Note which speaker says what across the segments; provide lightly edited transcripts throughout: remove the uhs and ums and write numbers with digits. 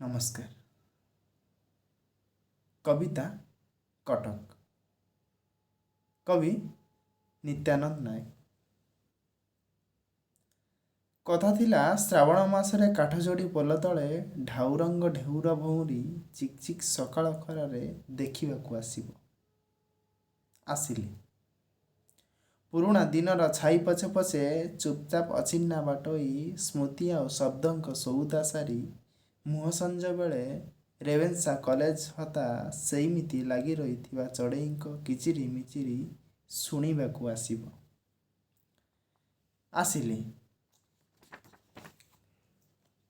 Speaker 1: ନମସ୍କାର। କବିତା କଟକ, କବି ନିତ୍ୟାନନ୍ଦ ନାୟକ। କଥା ଥିଲା, ଶ୍ରାବଣ ମାସରେ କାଠଯୋଡ଼ି ପୋଲ ତଳେ ଢାଉରଙ୍ଗ ଢେଉର ଭଉଁରୀ ଚିକ୍ ଚିକ୍ ସକାଳ ଖରାରେ ଦେଖିବାକୁ ଆସିବ। ଆସିଲି। ପୁରୁଣା ଦିନର ଛାଇ ପଛେ ପଛେ ଚୁପଚାପ ଅଚିହ୍ନା ବାଟୋଇ, ସ୍ମୃତି ଆଉ ଶବ୍ଦଙ୍କ ସଉଦା ସାରି ମୁହଁ ସଞ୍ଜ ବେଳେ ରେଭେନ୍ସା କଲେଜ ହତା ସେଇମିତି ଲାଗି ରହିଥିବା ଚଢ଼େଇଙ୍କ କିଚିରି ମିଚିରି ଶୁଣିବାକୁ ଆସିବ। ଆସିଲି।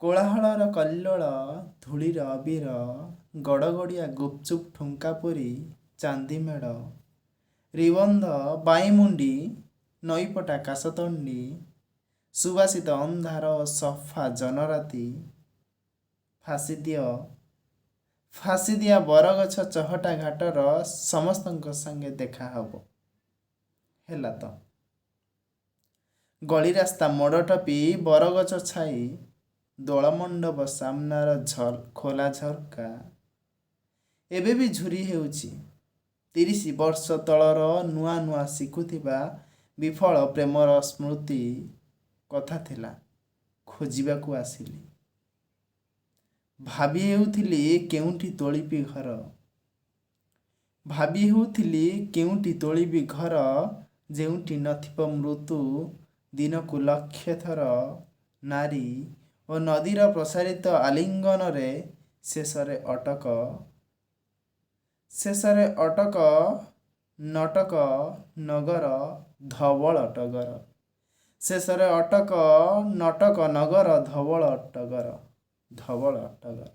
Speaker 1: କୋଳାହଳର କଲ୍ଲୋଳ, ଧୂଳିର ଅବିର, ଗଡ଼ଗଡ଼ିଆ ଗୁପଚୁପ ଠୁଙ୍କା ପୁରୀ, ଚାନ୍ଦିମେଢ଼, ରିବନ୍ଧ, ବାଇମୁଣ୍ଡି, ନଈପଟା କାଶତଣ୍ଡି, ସୁବାସିତ ଅନ୍ଧାର ଓ ସଫା ଜହ୍ନରାତି, ଫାଶିଦିଆ ବରଗଛ ଚହଟା ଘାଟର ସମସ୍ତଙ୍କ ସାଙ୍ଗେ ଦେଖା ହବ। ହେଲା ତ। ଗଳି ରାସ୍ତା ମୋଡ଼ ଟପି ବରଗଛ ଛାଇ ଦୋଳମଣ୍ଡପ ସାମ୍ନାର ଖୋଲା ଝରକା ଏବେ ବି ଝୁରି ହେଉଛି 30 ବର୍ଷ ତଳର ନୂଆ ନୂଆ ଶିଖୁଥିବା ବିଫଳ ପ୍ରେମର ସ୍ମୃତି। କଥା ଥିଲା, ଖୋଜିବାକୁ ଆସିଲି। ଭାବି ହେଉଥିଲି କେଉଁଠି ତୋଳିବି ଘର, ଭାବି ହେଉଥିଲି କେଉଁଠି ତୋଳିବି ଘର, ଯେଉଁଠି ନଥିବ ମୃତ୍ୟୁ ଦିନକୁ ଲକ୍ଷେ ଥର ନାରୀ ଓ ନଦୀର ପ୍ରସାରିତ ଆଲିଙ୍ଗନରେ। ଶେଷରେ ଅଟକ ନଟକ ନଗର ଧବଳ ଟଗର, ଶେଷରେ ଅଟକ ନଟକ ନଗର ଧବଳ ଟଗର, ଧବଳ ଟଗର।